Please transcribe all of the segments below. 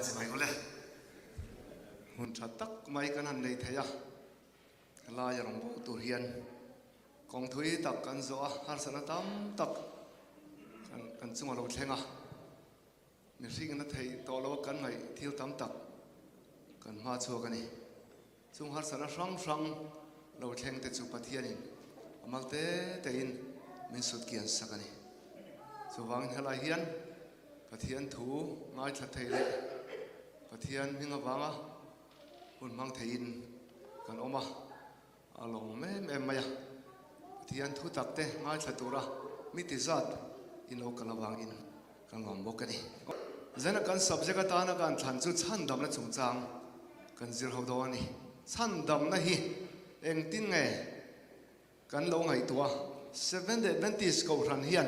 Chibai ule. Hun tha tak mai kan han nei thei a, laia rawn bawk tur hian kawng thui tak kan zawh a, harsatna tam tak kan chunga lo thleng a, mihring na theih tawh lo a kan ngaih thil tam tak kan hma chhuak a ni. Chung harsatna hrang hrang lo thleng te chu Pathianin a mal te tein min sut kian sak a ni. Chuvangin helai hian Pathian thu ngaithla thei leh Pathian hming avanga hun hmang theiin kan awm a, a lawmawm em em mai a. Pathian thu tak te ngaithla tura mi ti zat in lo kal avangin kan lawm bawk a ni. Zena kan subject atana kan thlan chu chhandamna chungchang kan zir ho dawn a ni. Chhandamna hi engtin nge kan lo ngaihtuah a? Seventh Adventist Kohhran hian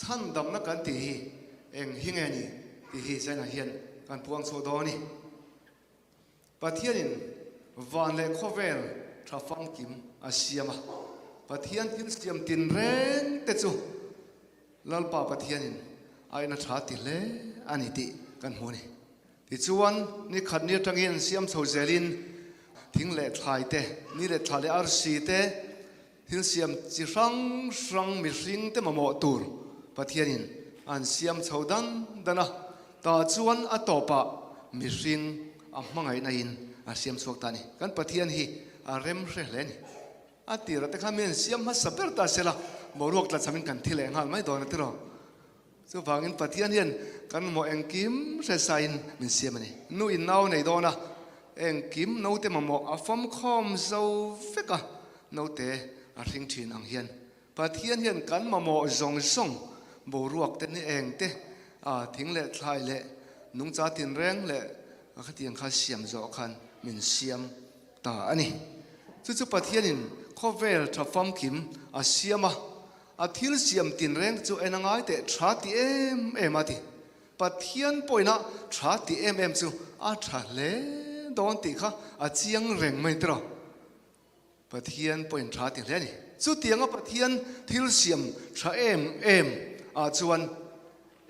chhandamna kan tih hi eng hi nge ni tih hi Zena hian kan puang chhuah dawn a ni. Pathianin van leh khawvel tha famkim a siam a, Pathian thil siam tinreng te chu Lalpa Pathianin a en a tha ti hle a ni tih kan hmu a ni. Tichuan, ni khat ni atangin siam chho zelin thing leh thlai te, ni leh thla leh arsi te, thil siam chi hrang hrang mihring te mamawh tur Pathianin an siam chho dan dan a, tah chuan a tawpah mihring a hmangaihna in a siam chhuak ta a ni. Kan Pathian hi a rem hre hle a ni. A tirah te khan mi an siam hmasa ber ta sela, boruak tla chhamin kan thi leh nghal mai dawn a tiraw. Chuvangin Pathian hian kan mamawh engkim hre sain min siam a ni. Nu in nau nei dawn a, engkim naute mamawh a fawmkhawm zo vek a, naute a hring thin ang hian Pathian hian kan mamawh zawng zawng boruak te ni eng te, thing leh thlai leh nungcha tinreng leh khatiang kha siam zawh khan min siam ta a ni. Chu chu Pathianin khawvel tha famkim a siam a, a thil siam tinreng chu en a ngai teh tha ti em em a ti. Pathian pawhin a tha ti em em chu a tha hle dawn tih kha a chiang reng mai tiraw. Pathian pawhin tha ti hle a ni. Chutianga Pathian thil siam tha em em ah chuan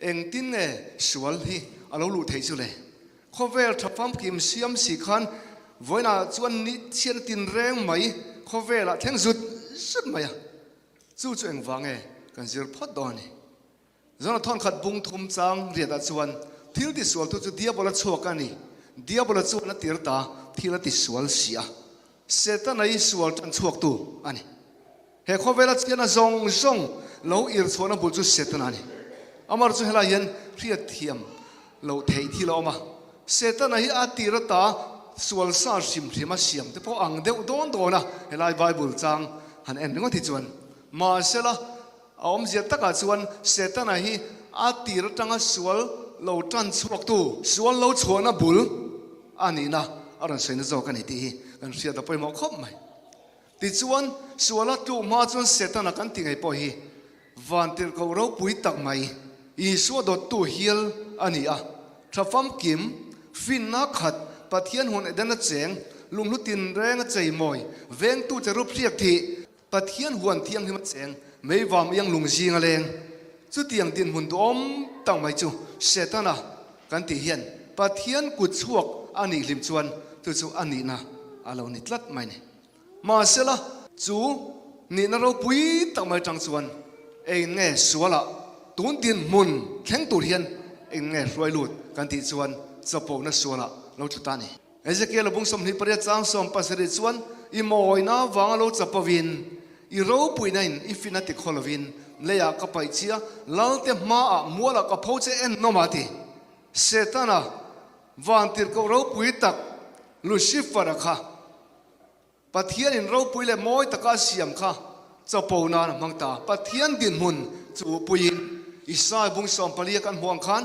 engtin nge sual hi a lo luh theih chu le? Khawvel tha famkim siam si khan vawiinah chuan ni chhiatna tinreng mai khawvelah thleng zut zut mai a. Chu chu engvang nge kan zir phawt dawn a ni. Zona thawnkhat bung thum chang riatah chuan thil tisual tu chu Diabola chhuak a ni. Diabola chuan a tir ta thil a tisual si a. Setana hi sual tan chhuak tu a ni. He khawvela chiana zawng zawng lo ir chhuahna bul chu Setana a ni. Amar chu helai hian hriat thiam loh theih thil a awm a. Setana hi a tir ata sual sa hrim hrim a siam te pawh ang deuh dawn dawn a helai Bible chang han en ringawt hi chuan. Mahsela A awmzia takah chuan Setana hi a tir atanga sual lo tan chhuaktu, sual lo chhuahna bul a nihna a rawn sawina zawk a ni tih hi kan hriat a pawimawh khawp mai. Tichuan, suala tluk hma chuan Setana kan ti ngei pawh hi vantirhkoh ropui tak mai, Isua dawttu hial a ni a. Tha famkim, finna khat, Pathian hun Edena cheng, lunghlu tinrenga cheimawi, vengtu cherub hriak thih, Pathian huan thianghlim a cheng, meivam iang lung zing a leng. Chutiang dinhmun duhawm tak mai chu Setana kan tih hian Pathian kut chhuak a nih hlim chuan chu chu a nihna a lo ni tlat mai ni. Mahsela, chu nihna ropui tak mai atang chuan eng nge sualah tun dinhmun thleng tur hian eng nge hruai lut kan tih chuan chapona sualah lo tlu ta a ni. Ezekiel a bung 28 chang 17 chuan, I mawina vanga lo chapovin, i ropuina in i fin a ti khaw lovin, leiah ka paih chia, Lalte hmaah mualah ka pho che en nawm a ti. Setana vantirhkoh ropui tak Lucifer-a kha Pathianin ropui leh mawi taka a siam kha chapo nan a hmang ta. Pathian dinhmun chu puiin Isai bung 14 a kan hmuh ang khan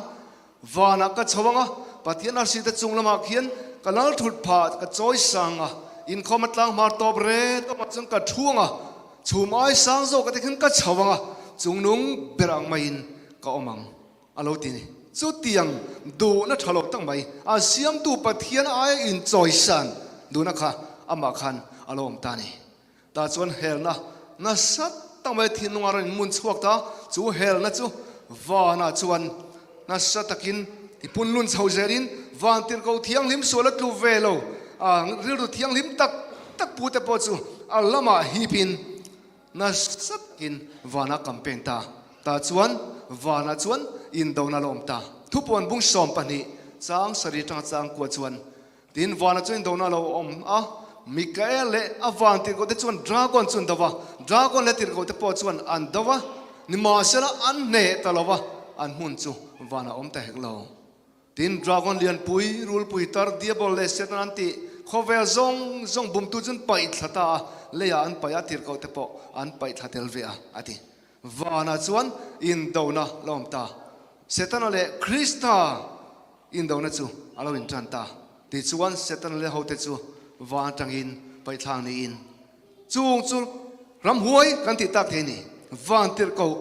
vanah ka chho ang a, Pathian arsi te chung lamah khian ka lal thut phah ka chawi sang a, inkhawm a tlang hmar tawp re tawpah chuan ka thu ang a, chhum ai sang zawk ate khian ka chho ang a, chungnung ber ang maiin ka awm ang a lo ti ni. Chutiang duhna tha lo tak mai, a siamtu Pathian aia inchawisan duhna kha amah khan a lo awm ta a ni. Tah chuan helna nasa tak mai thinlunga rawn inmun chhuak ta, chu helna chu vanah chuan nasa takin tipunlun chho zelin Vantirhkoh thianghlim sual a tlu ve lo a, rilru thianghlim tak tak pu te pawh chu a lamah hipin nasa takin vanah campaign ta. Tah chuan vanah chuan indona la awm ta. Thupuan bung 12 chang sarih atanga chang kua chuan Tin, vana chuan indona a lo awm a, Mikael leh a van tirhkohte chuan dragon chu an do va, dragon leh tirhkohte pawh chuan an do va, nimahsela an hneh ta lo va, an hmun chu vanah a awm ta hek lo. Tin, dragon lianpui, rulpui tar, diabol leh Satan an tih khawvel zawng zawng bumtu chu an paih thla ta a, leiah an paih a, tirhkohte pawh an paih thla tel ve a, a ti. Vanah chuan indona la awm ta. Setana leh Krista Indona chu a lo intan ta. Tichuan, Setana leh hote chu van atangin paihthlak niin, chung chu ramhuai kan tih tak thei ni. Van tirhkoh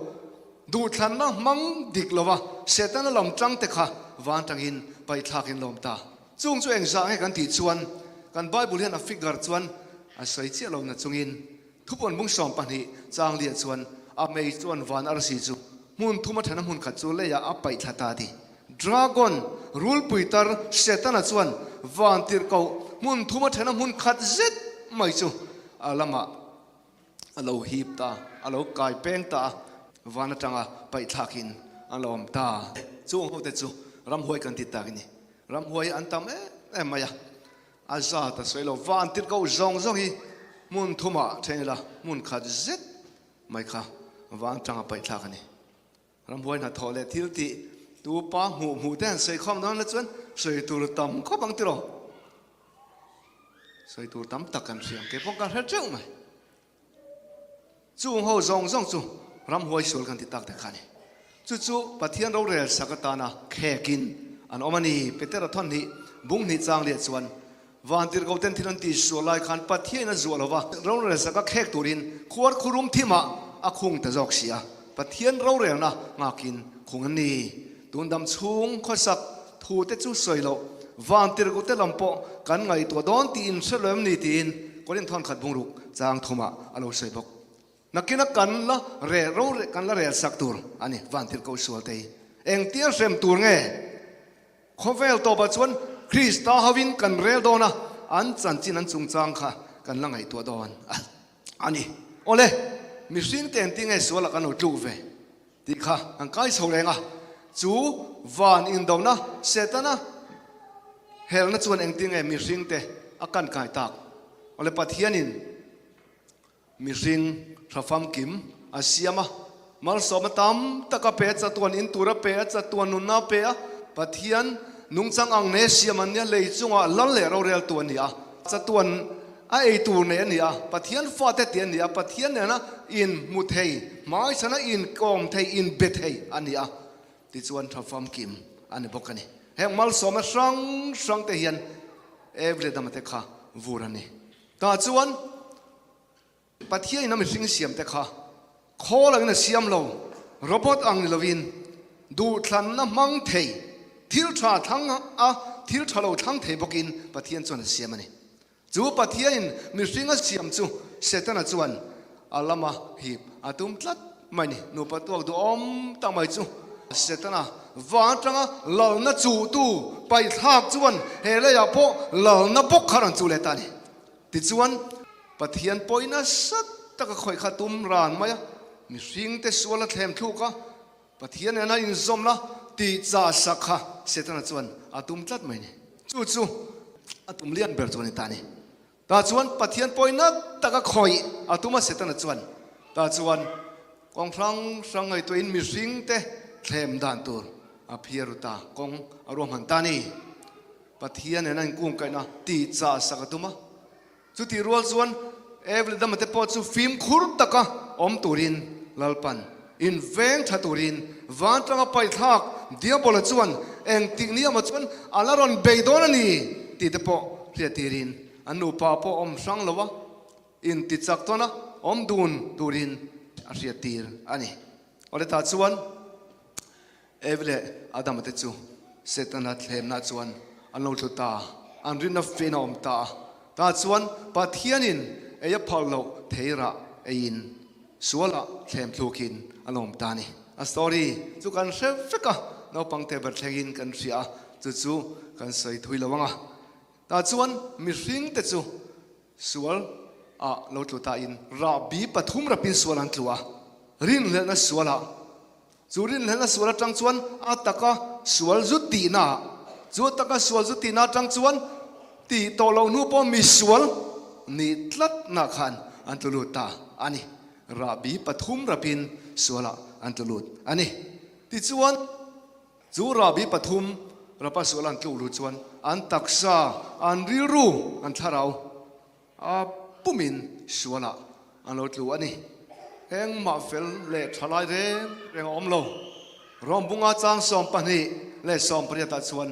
duhthlanna hmang dik lova Setana lam tangte kha van atangin paihthlakin lawm ta. Chung chu engzah nge kan tih chuan, kan Bible hian a figure chuan a sawi chiah lo nachungin, Thupawn bung 12 chang liah chuan a mei chuan van arsi chu hmun thum a then a hmun khat chu leiah a paih thla ta a ti. Dragon, rulpui tar Setana chuan van tirhkoh hmun thum a then a hmun khat zet mai chu a lamah a lo hip ta, a lo kai peng ta a, van atanga paih thlakin a lo awm ta. Chung hote chu ramhuai kan ti tak a ni. Ramhuai an tam em em mai a. A zat a sawi lo. Van tirhkoh zawng zawng hi hmun thumah then ila hmun khat zet mai kha van tanga paih thlak a ni. Ramhuai hnathawh leh thil tih tu pa hmuh hmuh te han sawi khawm dawn la chuan sawi tur tam khawp ang tiraw? Sawi tur tam tak kan hria ang kei pawh ka hre teuh mai. Chung ho zawng zawng chu ramhuai sual kan ti tak te kha a ni. Chu chu Pathian rorel sak atana khekin an awm a ni. Petera thawn hnih bung hnih chang liah chuan Vantirhkoh ten thil an ti sual lai khan Pathianin a zuah lo va, rorel saka khek turin khuar khurum thimah a khung ta zawk si a. Pathian rorelna nghakin khung an ni. Tun dam chhung khawsak thu te chu sawi loh, Vantirhkoh te lam pawh kan ngaihtuah dawn tiin hre lo em ni tiin Korinth thawn khat bungruk chang thumah a lo sawi bawk. Nakina kan la rel ro kan la rel sak tur a ni Vantirhkoh sual te hi. Engtia hrem tur nge? Khawvel tawpah chuan Krista hovin kan rel dawn a, an chanchin an chungchang kha kan la ngaihtuah dawn a ni. Awle, mihring te engtin nge sualah kan lo tluk ve? Tih kha an kai chho reng a, chu van indona Setana helna chuan engtin nge mihringte a kan kai tak? Awle Pathianin mihring tha famkim a siam a, malsawmna tam tak a pe a, chatuan in tur a pe a, chatuan nunna a pe a, Pathian nungchang ang ne siam an nia, lei chungah lal leh roreltu a ni a, chatuan A ei tur nei a ni a, Pathian fate tih a ni a, Pathian nena in hmu thei, hmaichhana in kawm thei, in be thei a ni a, tichuan tha famkim a ni bawk a ni. Heng malsawmna hrang hrang te hian Evle dama te kha vur a ni. Tah chuan Pathian in a mihring siam te kha khawl angin a siam lo, robot ang ni lovin duhthlanna hmang thei, thil tha thlang a, thil tha lo thlang thei bawkin Pathian chuan a siam a ni. Chu Pathianin mihring a siam chu Setana chuan a lama hip a tum tlat mai ni. Nupa tuak duhawm tak mai chu Setana van atanga lalna chuhtu paihthlak chuan he leiah pawh lalna bawk kha rawn chuh leh ta a ni. Tichuan, Pathian pawhin nasa taka khawih kha tum ran mai a, mihringte sual a thlem thluk a, Pathian nena inzawmna tih chah sak kha Setana chuan a tum tlat mai ni. Chu chu a tum lian ber chu a ni ta a ni. Tah chuan Pathian pawina taka khawih a tum a Setana chuan. Tah chuan kawng hrang hrang ngaihtuahin mihringte thlem dan tur a phiar ru ta, kawng a ruahman ta a ni. Pathian nena inkungkaihna tih chah sak a tum a. Chutih rual chuan Evelyn dama te pawh chu fimkhur taka awm turin Lalpan in veng tha turin vantanga paihthlak Diabola chuan engtik ni emaw chuan a la rawn bei dawn a ni tih te pawh hriat tirin an nupa pawh awm hrang lo a, in ti chak tawn a awm dun turin a hriat tir a ni. Awle tah chuan Eve leh Adama te chu Setana thlemna chuan an lo tlu ta, an rinna fein a awm ta a. Tah chuan Pathianin ei a phal loh thei rah eiin sualah thlem thlukin an awm ta a ni. A story chu kan hre vek a, naupang te ber thlengin kan hria a. chu chu kan sawi thui lo ang a. Tah chuan mihringte chu sual ah lo tlu ta in rahbi pathum rapin sual an tlu a, rinhlelhna sual ah. Chu rinhlelhna sual atang chuan a taka sual zu tihna ah, chu a taka sual zu tihna atang chuan tih tawh loh hnu pawh mi sual nih tlatna khan an tlu lut ta a ni. Rahbi pathum rapin sual ah an tlu lut a ni. Tichuan. Chu rahbi pathum rapa sual an tluk luh chuan an taksa, an rilru, an thlarau a pumin sualah an lo tlu a ni. Engmah fel leh tha lai reng reng a awm lo. Rawmbunga chang 28 ah chuan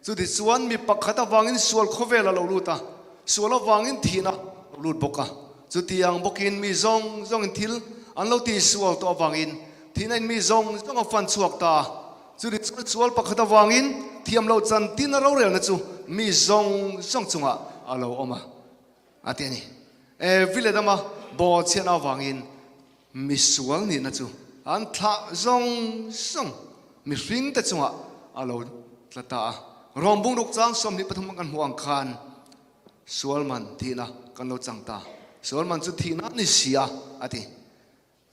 chuti chuan mi pakhat avangin sual khawvel a lo lut a, sual avangin thihna a lo lut bawk a. Chutiang bawkin mi zawng zawngin thil an lo tihsual tawh avangin Thihna in mi zawng zawng a fan chhuak ta a, chumi chuan sual pakhat avangin thiam loh chan tin a rorelna chu mi zawng zawng chungah a lo awm a, a ti a ni. Evi leh Adama bawhchhiatna avangin mi sual nihna chu an thlah zawng zawng mihringte chungah a lo tla ta a. Rom bungruk chang 23 kan hmuh ang khan sual man thihna kan lo chang ta. Sual man chu thihna a ni si a, a ti.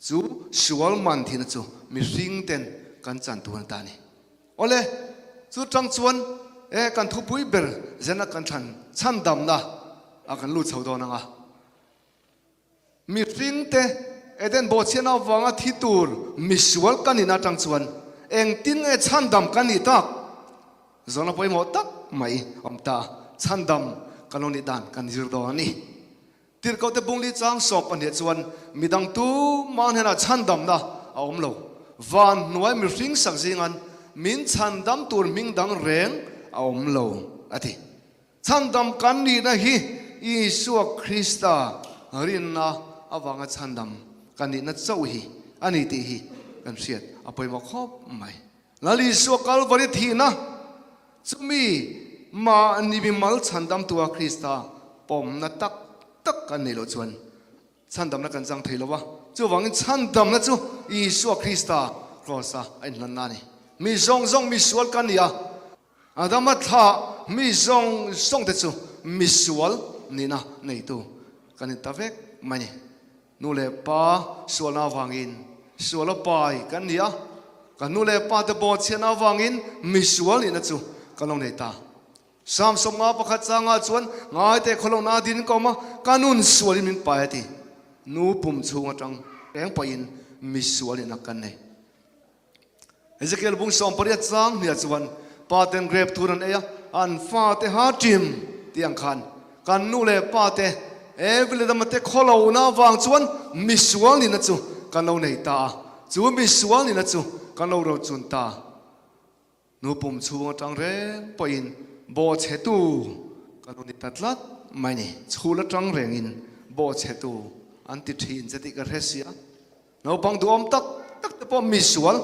Chu sual man thihna chu mihring ten kan chan tur an ta a ni. Awle, chu tang chuan e kan thupui ber zena kan thlan chhandamna a kan lut chho dawn ang a. Mihring te Eden bawhchhiatna avanga thi tur misual kan nihna atang chuan engtin nge chhandam kan nih tak? Zawhna pawimawh tak mai awm ta, chhandam kan lo nih dan kan zir dawn a ni. Tirhkohte bungli chang sawp pahnih chuan midang tumah hnenah chhandamna a awm lo. Van hnuai mihring sak zingan min chhandam tur hming dang reng a awm lo, a ti. Chhandam kan nihna hi Isua Krista rinna avanga chhandam kan nihna chauh hi a ni tih hi kan hriat a pawimawh khawp mai. Lal Isua Kalvari thihna Chumi mahni mimal chhandamtua Krista pawmna tak tak kan neih loh chuan chhandamna kan chang thei lo va. Chuvangin chhandamna chu Isua Krista kraws-a a inhlanna a ni. Mi zawng zawng misual kan ni a, Adama thlah mi zawng zawngte chu misual nihna neitu kan ni ta vek mai a ni. Nu leh pa sualna avangin sual a pai kan ni a, kan nu leh pa te bawhchhiatna avangin misual nihna chu kan lo nei ta. Psalm 51 changah chuan, Ngaite khawlohna a din ka awm a, ka nun sualin min pai a ti. Nu pum chhung atang reng pawhin misual nihna kan nei. Ezekiel bung 18 chang hniah chuan pa ten grep thur an ei a, an fate ha ṭim tih ang khan kan nu leh pa te Evi leh Adama te khawlohna avang chuan misual nihna chu kan lo nei ta a, chu misual nihna chu kan lo rochun ta. Nu pum chhung atang reng pawhin bawhchhetu kan lo ni ta tlat mai ni. Chhul atang rengin bawhchhetu an ti thin che tih ka hre sia. Naupang duhawm tak tak te pawh misual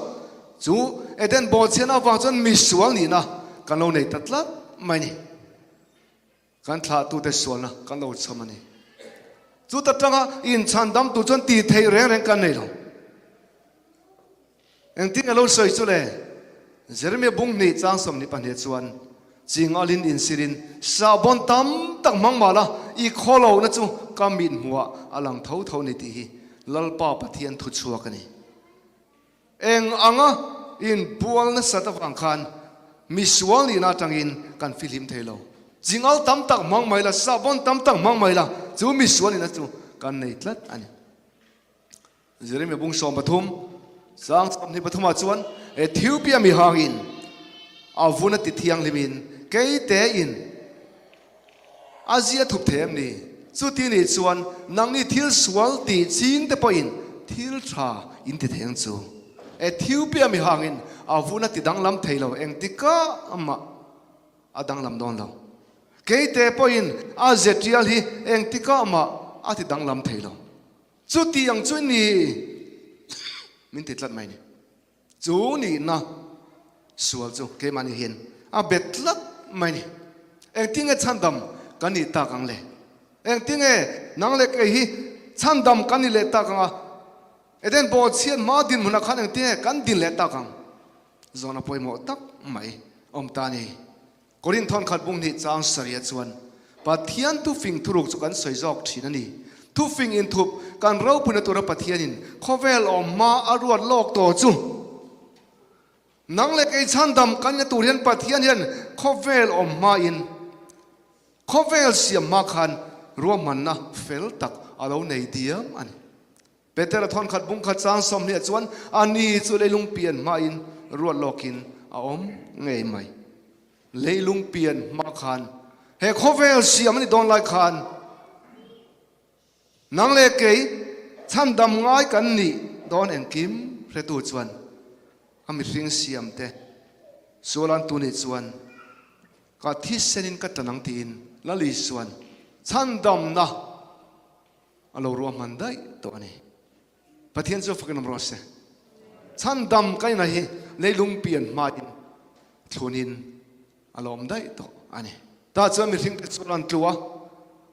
chu Eden bawhchhiatna avang chuan misual nihna kan lo nei ta tlat mai ni. Kan thlahtute sualna kan lo chhawm a ni. Chuta tanga inchhandam tur chuan tih theih reng reng kan nei lo. Engtin a lo sawi chu le? Jeremia bung hnih chang 22 chuan, Ching alin insirin sahbawn tam tak hmang mah la, i khawlohna chu ka mit hmuhah a lang tho tho ni tih hi Lalpa Pathian thu chhuak a ni. Eng anga inbual nasat avang khan misual nihna atangin kan fihlim thei lo. Chingal tam tak hmang mai la, sahbawn tam tak hmang mai la, chu misual nihna chu kan nei tlat a ni. Jeremia bung 13 chang 23 ah chuan Ethiopia mi hangin a vun a ti thianghlimin kei tein a zia thup thei em ni? Chuti nih chuan nangni thil sual tih ching te pawhin thil tha in ti thei ang chu. Ethiopia mi hangin a vun a ti danglam thei lo engtikah mah a danglam dawn lo. Keite pawhin a ze tial hi engtikah mah a ti danglam thei lo. Chuti ang chu ni min ti tlat mai ni. Chu nihna sual chu keimahni hian a bet tlat mai ni. Engtinge chhandam kan nih tak ang le? Engtinge nang leh kei hi chhandam kan nih leh tak ang a? Eden bawhchhiat hma dinhmunah khan engtinge kan din leh tak ang? Zawhna pawimawh tak mai awm ta ni. Korinth thawnkhat bung hnih chang sarih ah chuan Pathian thufing thuruk chu kan sawi zawk thin a ni. Thufing inthup kan ropuina tura Pathianin khawvel awm hma a ruat lawk tawh chu nang leh kei chhandam kan la tur hian Pathian hian khawvel awm hmain khawvel siam hma khan ruahmanna fel tak a lo nei diam a ni. Petera thawnkhat bungkhat chang 20 ah chuan a ni chu leilung pian hmain ruat lawkin a awm ngei mai. Leilung pian hma khan he khawvel siam a ni dawn lai khan nang leh kei chhandam ngai kan nih dawn engkim hretu chuan a mihring siam te sualan tu nih chuan ka thisenin ka tan ang tiin Lal Isuan chhandamna A lo ruahman daih tawh a ni. Pathian chu fakin awm rawh se. Chhandam ka ina hi leilung pian hmain thlunin a lo awm daih tawh a ni. Tah chuan mihringte chuan an tlu a,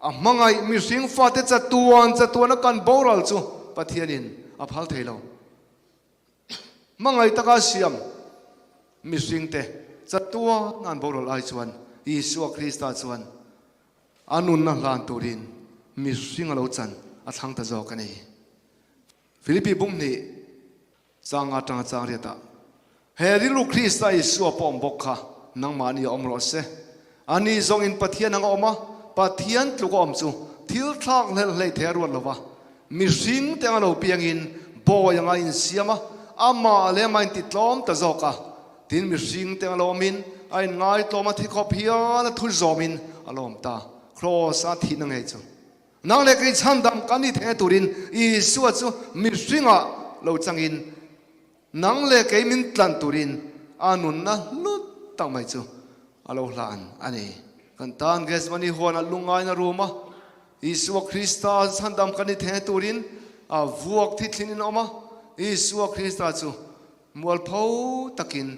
a hmangaih mihring fate chatuan chatuana kan boral chu Pathianin a phal thei lo. Hmangaih taka siam mihringte chatuan an boral ai chuan Isua Krista chuan A nunna hlan turin mihring a lo chan a thlang ta zawk a ni. Philippi bum hnih chang atanga chang riatah, He rilru Krista Isua pawh awm bawk kha nangmahni a awm rawh se. Ani zawngin Pathian anga awm a, Pathian tluk a awm chu thil thlak hlelh hleih thei a ruat lo va, mihring te anga lo piangin bawi anga insiam a, amah leh amah intitlawm ta zawk a. Tin, mihring te a lawmin a inngai tlawm a, thi khawp hial a thu zawmin a lawm ta. Kraws a thihna ngei chu nang leh kei chhandam kan ni thei turin Isua chu mihringah lo changin nang leh kei min tlan turin a nunna hlut tak mai chu a lo hlan a ni. Kan tan Gethsemane huanah lungngaina rum a, Isua Krista chhandam kan ni thei turin a vuak thithlinin a awm a, Isua Krista chu Mualpho takin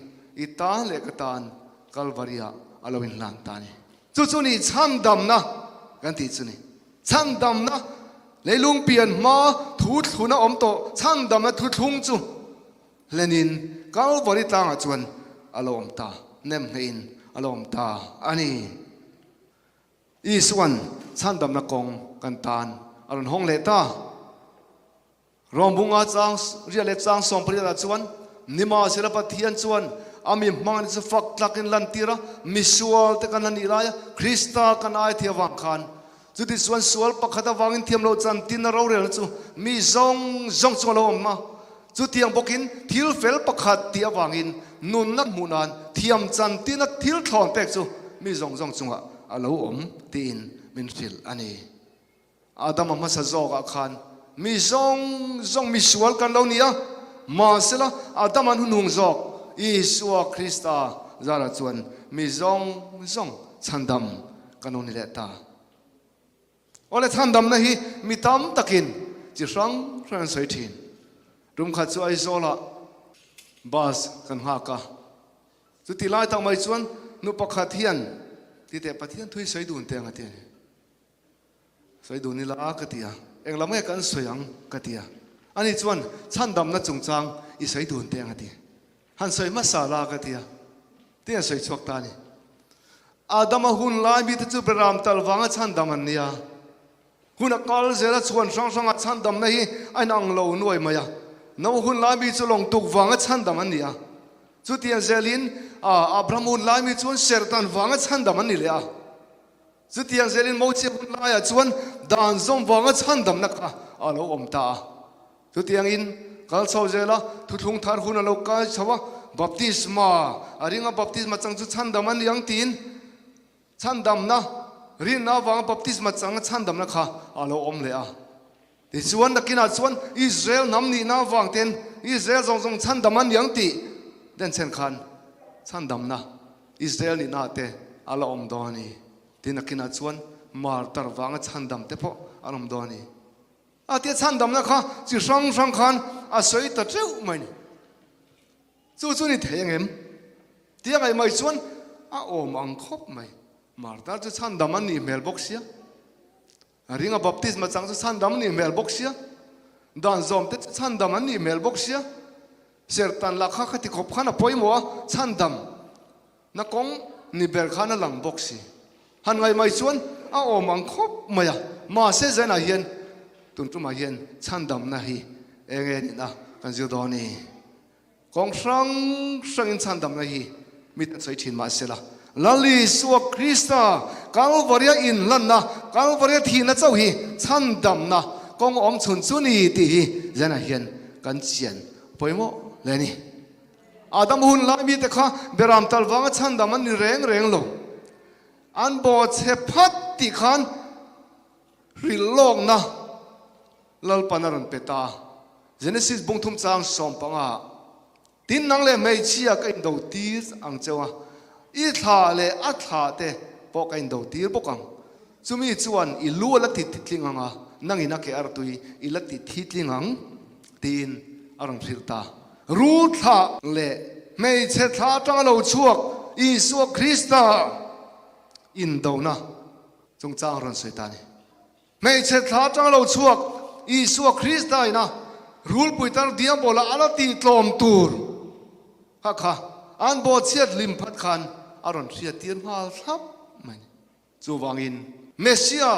i tan leh ka tan Kalvari-ah a lo inhlan ta a ni. Chu chu ni chhandamna kan tih chu ni. Chhandamna leilung pian hma thu thluna awm tawh chhandamna thuthlung chu hlenin Kalvari tlangah chuan a lo awm ta, nem hneihin a lo awm ta a ni. Isuan chhandamna kawng kan tan a rawn hawng leh ta. Rawngbunga chang riah leh chang 18 ah chuan Nimahsela Pathian chuan a mi hmangin chu fak tlakin lantir a, misual te kan la nih lai a, Krista kan ai thei avang khan chuti chuan sual pakhat avangin thiam loh chantin a rorelna chu mi zawng zawng chu a lo awm a, chutiang bawkin thil fel pakhat tih avangin nunna hmuh nan thiam chantin a thil thlawn pek chu mi zawng zawng chungah a lo awm tiin min hrilh a ni. Adama hmasa zawkah khan mi zawng zawng mi sual kan lo ni a, mahsela Adama hnuhnung zawk Isua Krista zarah chuan mi zawng zawng chhandam kan lo ni leh ta. Awle chhandamna hi mi tam takin chi hrang hrang an sawi thin. Tum khat chu Aizawlah bus kan nghak a, chuti lai tak mai chuan nu pakhat hian titeh Pathian thui sawi dun teh ang a ti a ni. Sawi dun ila ka ti a, eng lam nge kan sawi ang ka ti a. Ani chuan chhandamna chungchang i sawi dun teh ang a ti. Han sawi hmasa la ka ti a, ti an sawi chhuak ta a ni. Adama hun lai mite chu Beram tal vanga chhandam an nia. Hun a kal zel a chhuan hrang hranga chhandamna hi a inang lo nuai mai a. Noa hun lai mi chu lawngtuk vanga chhandam an ni a. Chutiang zelin Abraham hun lai mi chuan serhtan vanga chhandam an ni leh a. Chutiang zelin Mosia hun laiah chuan dan zawm vanga chhandamna kha a lo awm ta a. Chutiangin kal chho zela thuthlung thar hun a lo kai chho a, baptisma a ringa baptisma chang chu chhandam a ni ang tiin chhandamna rinna avanga baptisma changa chhandamna kha a lo awm leh a. Tichuan nakinah chuan Israel hnam nihna avang ten Israel zawng zawng chhandam a ni ang tih denchhen khan chhandamna Israel nihna te a la awm dawn a ni. Tin nakinah chuan martar vanga chhandam te pawh an awm dawn a ni. A tia chhandamna kha chi hrang hrang khan a sawi ta teuh mai a ni. Chu chu ni thei ang em? Tia ngaih mai chuan a awm ang khawp mai. Martar chu chhandam a nih hmel bawk sia. A ringa baptisma chang chu chhandam an nih hmel bawk sia, dan zawm te chu chhandam an nih hmel bawk sia, sertan lah kha khati khawp khan a pawimawh a, chhandam na kawng ni ber khan a lang bawk si. Han ngaih mai chuan a awm ang khawp mai a, mahse zanah hian tun tumah hian chhandamna hi eng nge nihna kan zir dawn ni? Kawng hrang hrangin chhandamna hi mi tan sawi thin mahsela, Lal Isua Krista Kalvaria inhlanna, Kalvaria thihna chauh hi chhandamna kawng awm chhun chu ni tih hi zanah hian kan chian pawimawh hle a ni. Adam hun lai mite kha beram tal vanga chhandam an ni reng reng lo. An bawhchhe phat tih khan hrilh lawkna Lalpan a rawn pe ta. Genesis bung thum chang 15 Tin nang leh hmeichhia ka indo tir ang cheu a, i thla leh a thla te pawh ka indo tir bawk ang. Chumi chuan i lu a la ti titling ang a, nangin a ke artui i la ti thitling ang, tiin a rawn hrilh ta. Rul thla leh hmeichhe thla atanga lo chhuak Isua Krista indona chungchang rawn sawi ta a ni. Hmeichhe thla atanga lo chhuak Isua Krista ina rulpui tar diabola a la tihtlawm tur kha kha an bawhchhiat hlim phat khan a rawn hriattir nghal thlap mai a ni. Chuvangin, Messia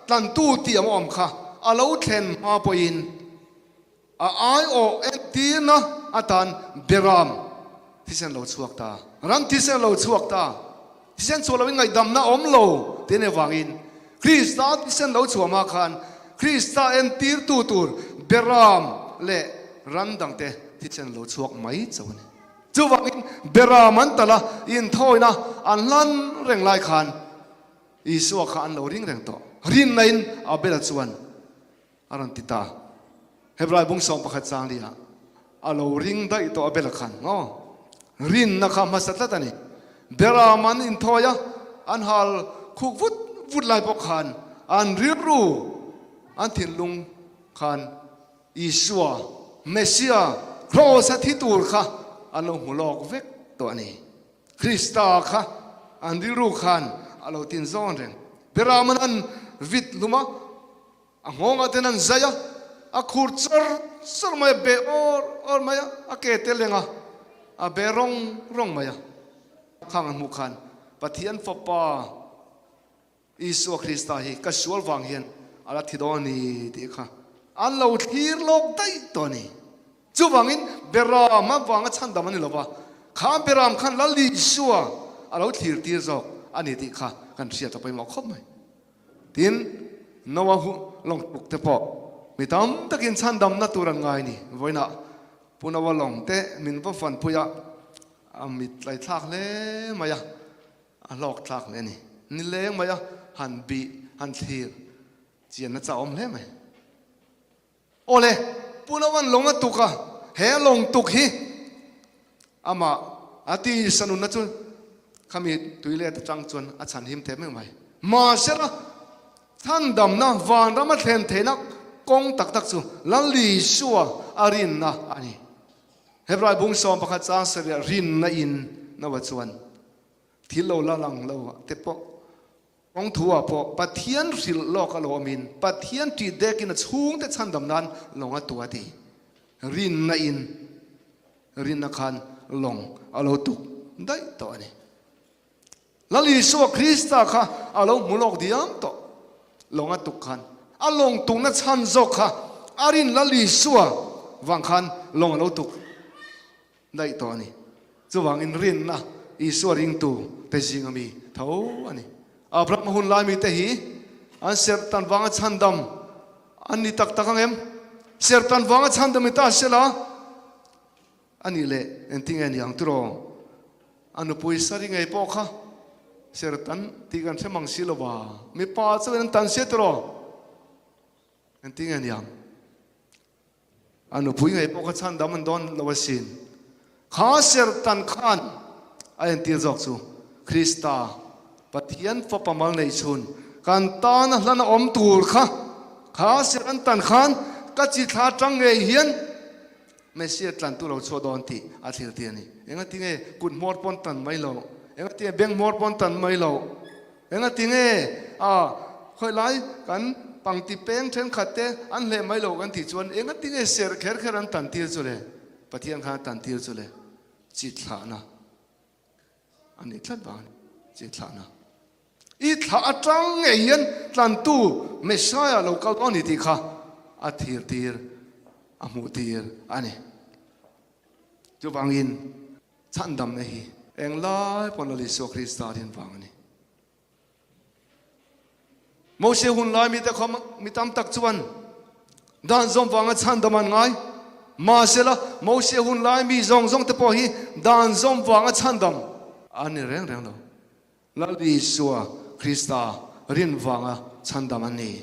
tlantu tih ang awm kha a lo thlen hma pawhin a aiawh entirna atan Beram thisen lo chhuak ta, ram thisen lo chhuak ta, thisen chhuah loin ngaihdamna awm lo tih a nih avangin Krista thisen lo chhuah hma khan Krista entirtu tur Beram leh ram dangte thisen lo chhuak mai chauh a ni. Chuvangin Beram an talh a, inthawina an hlan reng lai khan Isua kha an lo ring reng tawh. Rinnain Abel chuan a rawn ti ta. Hebrai bung 11 chang liah a lo ring daih tawh Abel khan maw? Rinna kha hmasa tlat a ni. Beram an inthawi a, an hal khuk vut vut lai pawh khan an rilru, an thinlung khan Isua, Messia, Kraws-a thi tur kha an lo hmu lawk vek tawh a ni. Krista kha an rilru khan a lo tin zawn reng. Beraman an vit hlum a, a nghawngah ten an zai a, a khur char char mai a, be awr awr mai a, a ke te leng a, a be rawng rawng mai a. Khang an hmuh khan Pathian Fapa, Isua Krista hi ka sual vang hian a la thi dawn a ni tih kha an lo thlir lawk daih tawh a ni. Chuvangin Beram avanga chhandam a ni lova, kha Beram khan Lal Isua a lo thlir tir zawk a ni tih kha kan hriat a pawimawh khawp mai. Tin, Noah hu lawng tuk te pawh mi tam takin chhandamna tur an ngai ni. Vawiinah Pu Noah lawng te min va fanpui a, a mit tlaithlak hle mai a. A hlawk thlak hle a ni. Ni leng mai a, han bih, han thlir chianna chauh awm hle mai. Awle, Pu Novan lawng a tuk a, he lawng tuk hi amah a ti sanunna chu khami tui let atang chuan a chhan him thei mai mai. Mahsela, chhandamna vanram a thlen theihna kawng tak tak chu Lal Isua a rinna a ni. Hebrai bung 11 chang sarih rinna in Noah chuan thil lo la lang lo te pawh kawng thu ah pawh Pathian hrilh lawk a lo awm in Pathian ṭih dek in a chhungte chhandam nan lawng a tu a ti. Rinna in rinna khan lawng a lo tuk daih tawh a ni. Lal Isua Krista kha a lo hmu lawk diam tawh. Lawng a tuk khan a lawng tukna chhan zawk kha a rin Lal Isua vang khan lawng a lo tuk daih tawh a ni. Chuvangin rinna Isua ringtu te zinga mi tho a ni. Abraham hun lai mite hi an serhtan vanga chhandam an ni tak tak ang em? Serhtan vanga chhandam ni ta sela A nih leh engtinge ni ang tiraw? A nupui sari ngei pawh kha sertan tih kan hre mang si lo va, mipa chuan an tan sia tiraw? Engtinge ni ang? A nupui ngei pawh kha chhandam an dawn lo asin. Kha sertan khan a entir zawk chu Krista Pathian fapa mal neih chhun kan tana hlan a awm tur kha kha ser an tan khan ka chi thla tang ngei hian Messia tlantu lo chhuah dawn tih a thlir ti a ni. Engatinge kut hmawr pawn tan mai lo? Engatinge beng hmawr pawn tan mai lo? Engatinge a khawilai kan pangti peng thenkhat te an hleh mai lo kan tih chuan engatinge serh kher kher an tan tir chu le? Pathian khan a tan tir chu le? Chit thlahna a nih tlat vang a ni. Chi thlahna. I thlah atang ngei hian tlantu Messiah lo kal dawn a ni tih kha a thir tir, a hmuh tir a ni. Chuvangin chhandamna hi englai pawn Lal Isua Krista rin vang a ni. Mose hun lai mite kha mi tam tak chuan dan zawm vanga chhandam an ngai. Mahsela, Mose hun lai mi zawng zawng te pawh hi dan zawm vanga chhandam an ni reng reng lo. Lal Isua Krista rin vanga chhandam an ni.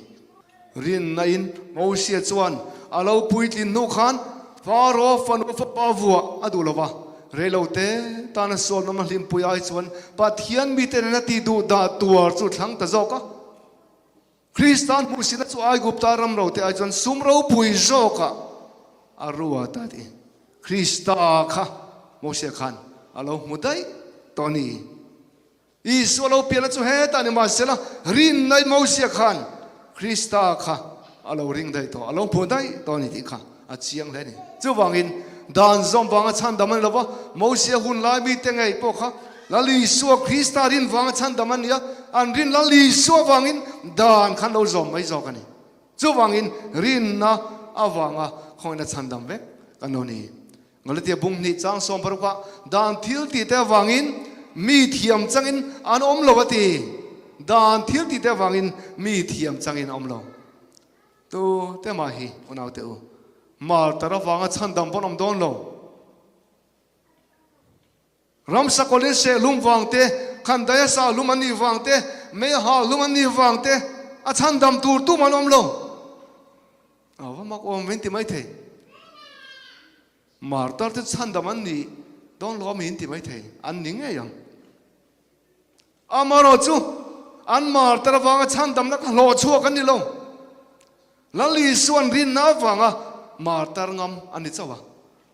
Rinna in Mose chuan a lo puitlin hnu khan Faro fanu fapa vuah a duh lo va, reilote tana sualnawm a hlimpui ai chuan Pathian mite nena tih duh dah tuar chu thlang ta zawk a. Kristan hmuhsihna chu Aigupta ram rote ai chuan sum ropui zawkah a ruat a ti. Krista kha Mose khan a lo hmu daih tawh a ni. Isua lo pianna chu hetah ni mahsela rinna Mosia khan Krista kha a lo ring daih tawh, a lo hmu daih tawh a ni tih kha a chiang hle a ni. Chuvangin dan zawm vanga chhandam a ni lova, Mosia hun lai mite ngei pawh kha Lal Isua Krista rin vanga chhandam a ni a, an rin Lal Isua vangin dan khan lo zawm mai zawk a ni. Chuvangin rinna avanga khawngin a chhandam vek kan lo ni. Galatia bung hnih chang 60 ah dan thil tih te avangin mi thiam changin an awm lo a ti. Dan thil tih te avangin mi thiam changin a awm lo. Tu te mah hi unau te u, martar avanga chhandam pawn awm dawn lo. Ramsa kawlin seh lum vang te, khandaia sa lum an nih vang te, meiha lum an nih vang te a chhandam tur tum an awm lo. A va mak awm min ti mai thei. Martar te chhandam an nih dawn lo min ti mai thei. An ni ngei ang. Amarawh chu an martar avanga chhandamna kha hlawh chhuak an ni lo. Lal Isuan rinna avanga martar ngam a ni chauh a.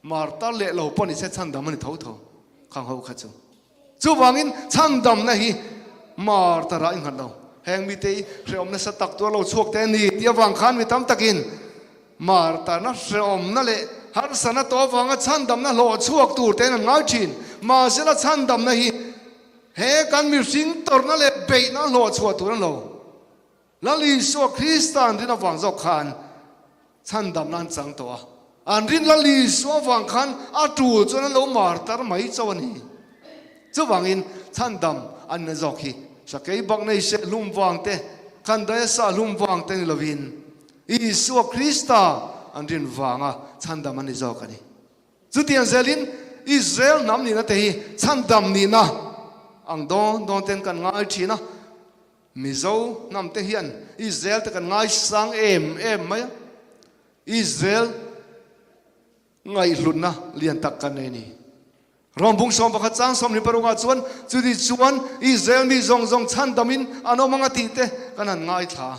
Martar leh lo pawh ni se chhandam a ni tho tho khang ho kha chu. Chuvangin chhandamna hi martarah i nghat lo. Heng mite i hrehawm nasa tak tur lo chhuak te a ni tih avang khan mi tam takin martarna hrehawmna leh harsatna tawh avanga chhandamna hlawh chhuak tur tein an ngai thin. Mahsela chhandamna hi he kan mihring tawrhna leh beihna hlawh chhuah tur a ni lo. Lal Isua Krista an rin avang zawk khan chhandamna an chang tawh a. An rin Lal Isua avang khan a tul chuan an lo martar mai chauh a ni. Chuvangin chhandam an na zawk hi sakei bak nei se hlum vang te, khandaia sa hlum vang te ni lovin Isua Krista an rin vanga chhandam an ni zawk a ni. Chutiang zelin Israel hnam nihna te hi chhandam nihna ang dawn dawn ten kan ngai thin a. Mizo hnam te hian Israel te kan ngaisang em em mai a, Israel ngaihhlutna lian tak kan nei a ni. Rawmbung 11 chang 26 ah chuan chuti chuan Israel mi zawng zawng chhandamin an awm ang a tih te kan han ngaithla a.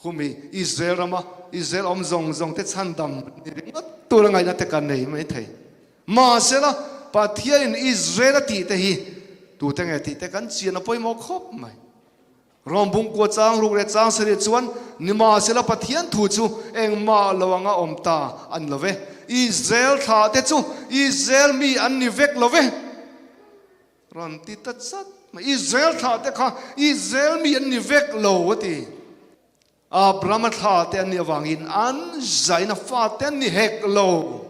Khumi Israel rama Israel awm zawng zawng te chhandam ni ringawt tur a ngaihna te kan nei mai thei. Mahsela Pathianin Israel a tih te hi tute nge tih te kan chian a pawimawh khawp mai. Rom bungkua chang ruk leh chang sarih chuan nimahsela Pathian thu chu engmah lo anga awm ta a ni lo ve. Israel thlah te chu Israel mi an ni vek lo ve. Rawn ti ta chat mai. Israel thlah te kha Israel mi an ni vek lo a ti. Abrahama thlah te an nih avangin an zaina fa te an ni hek lo.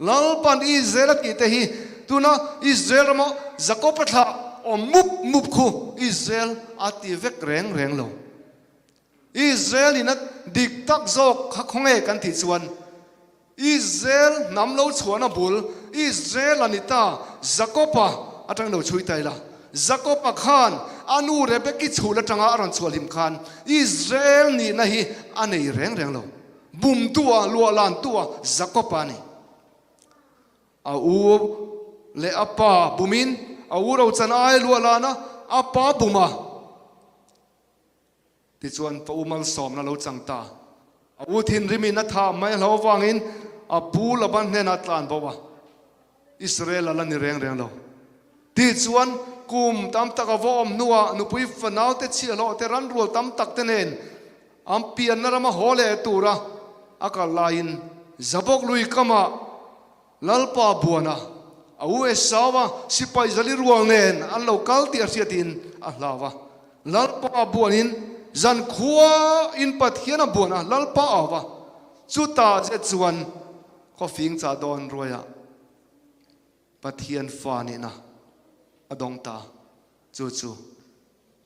Lalpan Israel a tih te hi tuna Israel rama Jakob-a thlah awm mup mup khu Israel a ti vek reng reng lo. Israel in a dik tak zawk kha khawnge kan tih chuan Israel hnam lo chhuahna bul Israel a ni ta, Jakob-a atang lo chhui ta ila. Jakob-a khan a nu Rebeki chhul atanga a rawn chhuah hlim khan Israel nihna hi a nei reng reng lo. Bumtua, luahlantua Jakob-a a ni. A u leh a pa bumin a u rochan ai luahlana a pa buma. Tichuan, ka u malsawmna lo chang ta. A u thinrimin a thah mai hlo avangin a pu Laban hnenah a tlan bo a, Israel a la ni reng reng lo. Tichuan, kum tam tak a va awm hnuah nupui fanaute chhiahhlawh te ranrual tam tak te nen an pianna rama haw leh tura a kal laiin Jabok lui kamah Lalpa buana. A u Esau-a sipai zali rual nen an lo kal tih a hriatin a hlau a. Lalpa buanin zankhua in Pathian a buan a, Lalpa a au va. Chutah che chuan khawfing chah dawn ruaiah Pathian fa nihna a dawng ta. Chu chu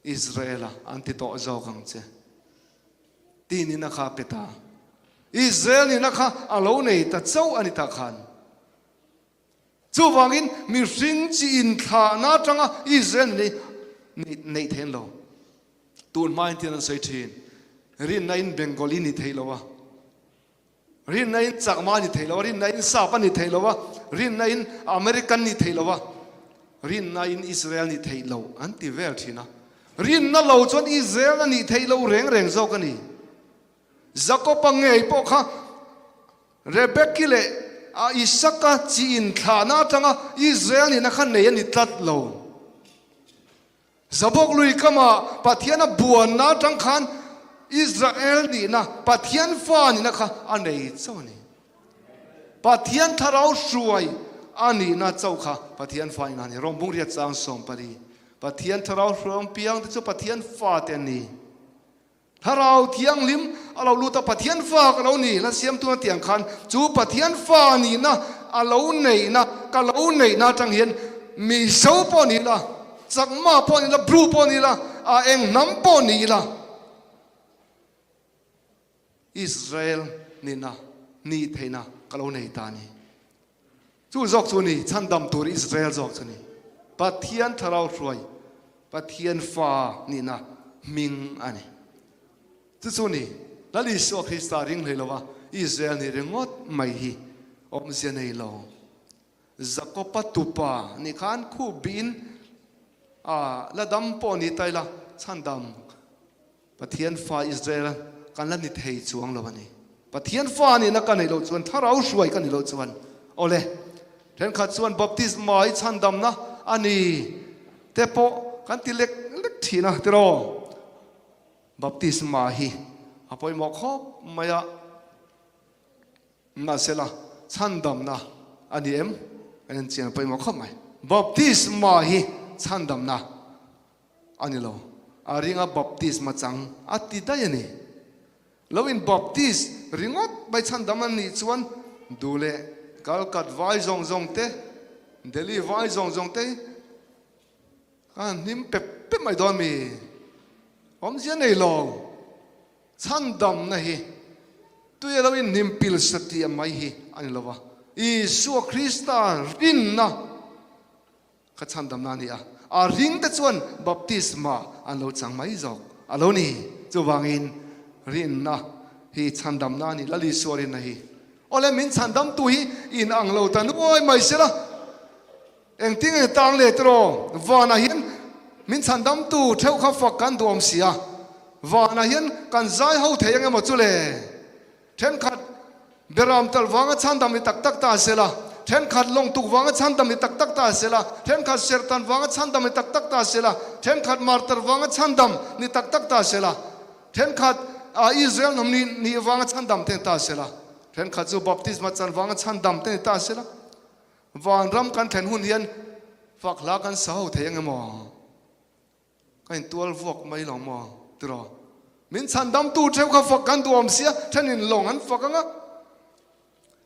Israel-a an ti tawh zawk ang che. Ti nihna kha a pe ta. Israel nihna kha a lo nei ta chauh a ni tah khan. Chuvangin mihring chi inthlahna atanga Israel nih neih theih an lo. Tun hmain tian an sawi thin, rinna in Bengali ni thei lo a, rinna in Chakma ni thei lo a, rinna in Sap a ni thei lo a, rinna in American ni thei lo a, rinna in Israel ni thei lo an ti vel thin a. Rinna lo chuan Israel a nih theih lo reng reng zawk a ni. Jakob-a ngei pawh kha Rebeki leh a Isaka chi inthlahna atanga Israel nihna kha nei a ni tlat lo. Zabawk lui kama Pathian a buanna atang khan Israel nihna, Pathian fa nihna kha a nei chauh a ni. Pathian thlarau hruai a nihna chauh kha Pathian fa nihna a ni. Rom bung riat chang 14. Pathian thlarau hruai piang te chu Pathian fa te an ni. Thlarau Thianghlim a lo lut a, Pathian fa ka lo ni, hla siamtu a tih ang khan chu Pathian fa nihna a lo neihna, ka lo neihna atang hian Mizo pawh ni ila, Chakma pawh ni ila, Bru pawh ni ila, a eng hnam pawh ni ila, Israel nihna, nih theihna ka lo nei ta a ni. Chu zawk chu ni, chhandam tur Israel zawk chu ni. Pathian thlarau hruai, Pathian fa nihna hming a ni. Chu chu ni, Lal Isua Krista ring hlei lova Israel nih ringawt mai hi awmzia nei lo. Jakopa tupa nih khan khup bihin a la dam pawh ni ta ila chhandam Pathian fa Israel kan la ni thei chuang lo a ni. Pathian fa nihna ka neih loh chuan, thlarau hruai ka nih loh chuan, awle, thenkhat chuan baptisma hi chhandamna a ni te pawh kan ti lek lek thin a, tiraw? Baptisma hi a pawimawh khawp mai a, mahsela chhandamna a ni em? Kan enchian a pawimawh khawp mai. Baptisma hi chhandamna A ni lo. A ringa baptisma chang a ti daih a ni. Lo in baptist ringawt mai chhandam an nih chuan duh leh Kalkat vai zawng zawng te, Delhi vai zawng zawng te ka han hnim pep pep mai dawn mi? Awmzia nei lo. Chhandamna hi tui a lo in hnim pil satih mai hi a ni lo va. Isua Krista rinna. Ka chhandamna a ni a, a ringte chuan baptisma an lo chang mai zawk a lo ni. Chuvangin rinna hi chhandamna a ni, Lal Isua rinna hi. Awle min chhandamtu hi in ang lo ta nuai mai sela, engtin nge tang leh tiraw? Vanah hian min chhandamtu theuh kha fak kan duh awm si a, vanah hian kan zai ho thei ang emaw chu le? Thenkhat Beram tal vanga chhandam ni tak tak ta sela, thenkhat lawngtuk vanga chhandam ni tak tak ta sela, thenkhat serhtan vanga chhandam ni tak tak ta sela, thenkhat martar vanga chhandam ni tak tak ta sela, thenkhat Israel hnam ni nih vanga chhandam te ni ta sela, thenkhat chu baptisma chan vanga chhandam te ni ta sela, vanram kan thlen hun hian fak hla kan sa ho thei ang emaw? Ka intual vuak mai lo maw tiraw? Min chhandamtu theuh kha fak kan duh awm sia, thenin lawng an fak ang a,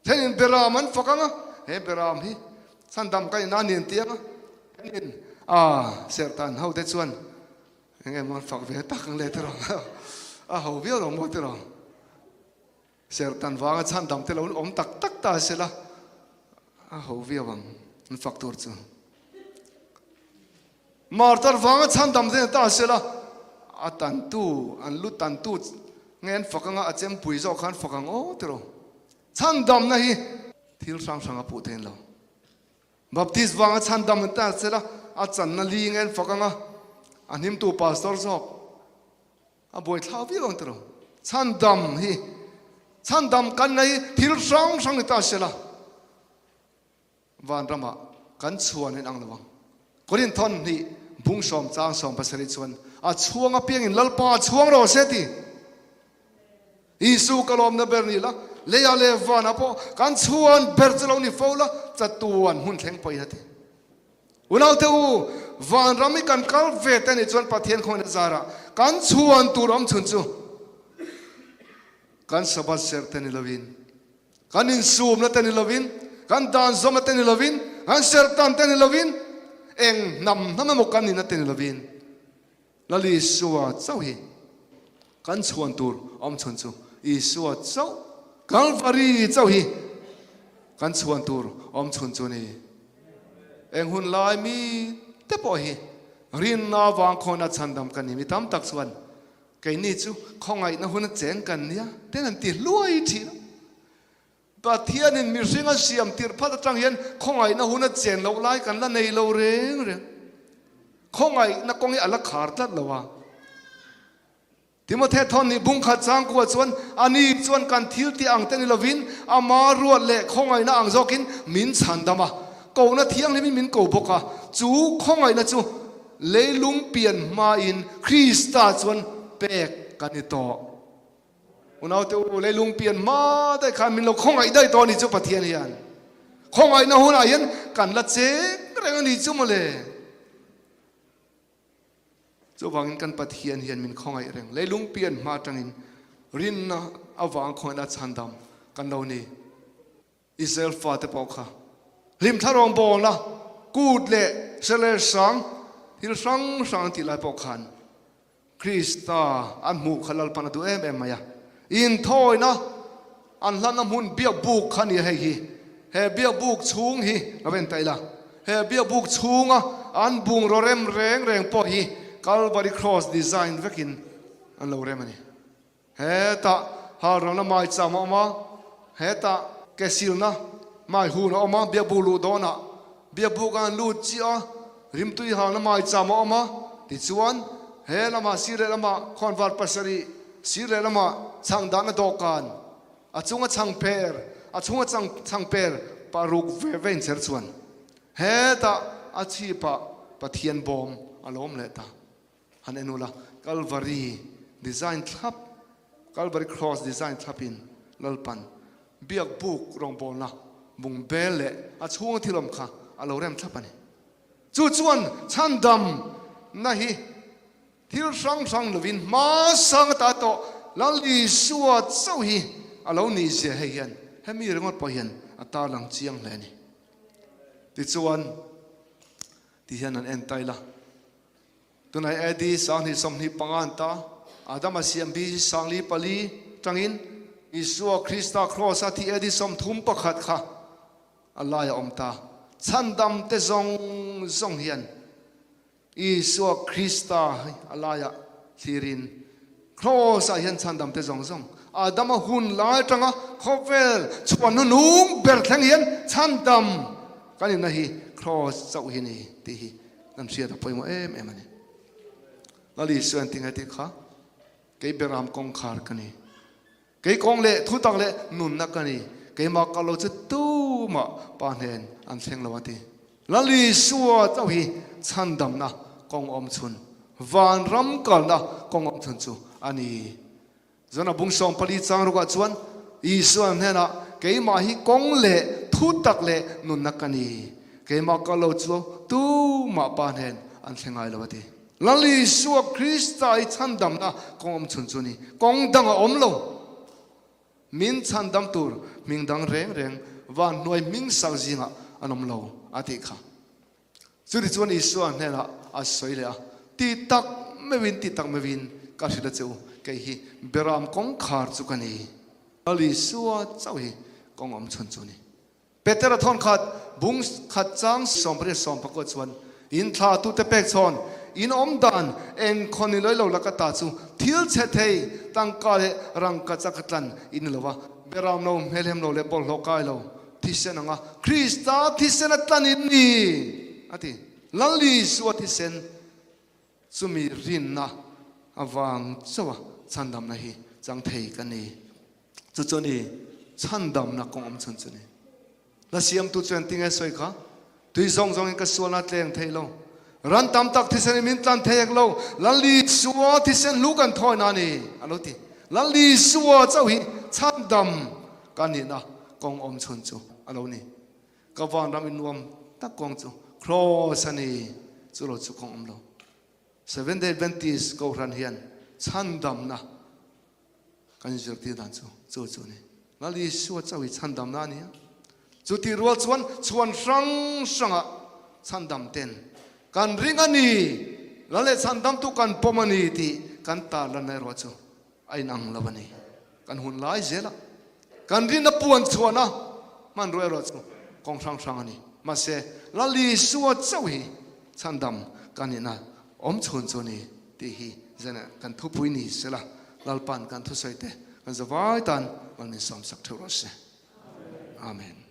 thenin beram an fak ang a, he beram hi chhandam ka ina nen ti ang a, thenin a serhtan ho te chuan eng emaw an fak ve tak ang le tiraw? A ho viau lo maw tiraw? Serhtan vanga chhandam te lo awm tak tak ta sela a ho viau ang an fak tur chu. Martar vanga chhandam te ta sela a tantu an lu tantu nge an fak anga a chempui zawk khan fak ang aw tiraw. Chhandamna hi thil hrang hrang a puh thein lo. Baptist vanga chhandam an ta sela a channa li nge an fak anga a hnimtu pastor zawk A buaithlau viau ang tiraw? Chhandam hi, chhandam kan nei thil hrang hrang ni ta sela, vanramah kan chhuan in ang lo ang. Korinthon hnih bung sawm chang 17 chuan a chhuang apiangin Lalpa a chhuang rawh se ti. Isu ka lawmna ber ni la. Leiah leh vanah pawh kan chhuan ber chu lo ni fo la, chatuan hmun thleng pawhin a ti. Unaute u, vanram hi kan kal ve te nih chuan Pathian khawngaihna zarah kan chhuan tur awm chhun chu kan Sabbath serh te ni lovin, kan insumna te ni lovin, kan dan zawmna te ni lovin, kan serhtan te ni lovin, eng hnam hnam emaw kan nihna te ni lovin, Lal Isua chauh hi kan chhuan tur awm chhun chu Isua chauh, Kalvari chauh hi kan chhuan tur awm chhun chu ni. Eng hun lai mi te pawh hi rinna avang khawna chhandam kan ni. Mi tam tak chuan keini chu khawngaihna hun a cheng kan nia ten an ti hluai thin a. Pathianin mihring a siam tirh phat atang hian khawngaihna hun a chen loh lai kan la nei lo reng reng. Khawngaihna kawng hi a la khar tlat lo a. Timothy thawn nih bung khat changkua chuan ani chuan kan thil tih ang te ni lovin ama ruat leh khawngaihna ang zawkin min chhandam a, kohna thianghlimin min ko bawk a. Chu khawngaihna chu leilung pian hmain Krista chuan pek kan ni tawh. Unaute u, leilung pian hma daih khan min lo khawngaih daih tawh a ni chu Pathian hian. Khawngaihna hunah hian kan la cheng reng a ni chu mawle. Chuvangin kan Pathian hian min khawngaih reng. Leilung pian hma atangin rinna avang khawngaihna chhandam kan lo ni. Israel fate pawh kha hlimthla rawngbawlna kut leh serler sang thil hrang hrang an tih lai pawh khan Krista an hmuh kha Lalpan a duh em em mai a. Inthawina an hlanna hmun biakbuk kha a ni a hei hi. He biakbuk chhung hi lo en ta ila. He biakbuk chhunga an bungraw rem reng reng pawh hi Calvary Cross design vekin an lo rem a ni. Hetah halralna maicham a awm a, hetah ke silna mai hun a awm a, biakbuk luh dawnah biakbuk a han lut chiah a, rimtui halna maicham a awm a, tichuan he lamah sir leh lamah khawnvar pasarih, sir leh lamah chhang dahna dawhkan, a chunga chhang per, a chhunga chhang per paruk ve ve inchher chuan hetah a chhipah Pathian bawm a lo awm leh ta. Han en ula, Kalvari design thlap, Kalvari cross design thlapin Lalpan biak buk rawngbawlna bung bel leh a chhunga thil awm kha a lo rem thlap a ni. Chu chuan chhandam na hi thil hrang hrang lovin hmasang ata tawh Lal Isua chauh hi a lo nih zia hei hian hemi ringawt pawh hian a tarlang chiang hle a ni. Tichuan ti hian an en ta ila. Tunai AD 2025 an ta, Adama siam BC 1004 tangin Isua Krista Kraws a thi AD 31 kha a lai a awm ta. Chhandam te zawng zawng hian Isua Krista hi a laiah thlirin Kraws ah hian chhandam te zawng zawng Adama hun lai atanga khawvel chhuan hnunung ber thleng hian chhandam kan inna hi Kraws chauh hi a ni tih hi Kan hriat a pawimawh em em a ni. Lal Isua an ti ngai tih kha, Kei Beram kawngkhar ka ni. Kei kawng leh thutak leh nunna ka ni. Keimah kal lo chu tumah Pa hnen an thleng lo a ti. Lal Isua chauh hi chhandamna kawng awm chhun, vanram kalna kawng awm chhun chu a ni. Zona bung 14 chang rukah chuan Isua hnenah, Keimah hi kawng leh thutak leh nunna ka ni. Keimah ka lo chu tumah Pa hnen an thleng ngai lo a ti. Lal Isua Krista i chhandamna kawng awm chhun chu ni. Kawng dang a awm lo. Min chhandam tur hming dang reng reng van hnuai hming sak zingah an awm lo a tih kha. Chutichuan Isua hnenah a sawi leh a, Ti tak meuhin, ti tak meuhin ka hrilh a che u, kei hi Beram kawngkhar chu ka ni. Lal Isua chauh hi kawng awm chhun chu a ni. Petera thawn khat bung khat chang 18 18 chuan, In thlatute pek chhawn, in awm dan eng khaw ni lawilo laka ta chu thil chhe thei, tangka leh rangka chak tlan in ni lo va, Beram lo hmelhem lo leh bawlhhlawh kai lo, Thisen anga Krista thisen a tlan in ni, a ti. Lal Isua thisen chumi rinna avang chauha chhandamna hi chang thei ka ni. Chu chu a ni, chhandamna kawng awm chhun chu ni. Hla siamtu chuan tinge sawi kha? Tui zawng zawngin ka sualna a tleng thei lo. Ran tam tak thisen in min tlan thei hek lo. Lal Isua thisen hlu kan thawi na a ni, a lo ti. Lal Isua chauh hi chhandam. ka nihna kawng awm chhun chu a lo ni. Ka vanram in nuam tak kawng chu Kraws a ni, chu lo chu kawng awm lo. Seventh Day Adventist Kohhran hian chhandamna kan inzirtir dan chu chu chu a ni. Lal Isua chauh hi chhandamna a ni a. Chutih rual chuan chhuan hrang hrangah chhandam ten kan ring a ni, Lal leh chhandamtu kan pawm a ni tih kan tarlanna erawh chu a inang lo a ni. Kan hun lai zela kan rinna puan chhuahna hmanrua erawh chu kawng hrang hrang a ni. Mahse, Lal Isua chauh hi chhandam kan nihna awm chhun chu a ni tih hi zan kan thupui ni sela Lalpa'n kan thusawi te kan zavai tan rawn insawmsak theuh rawh se. Amen.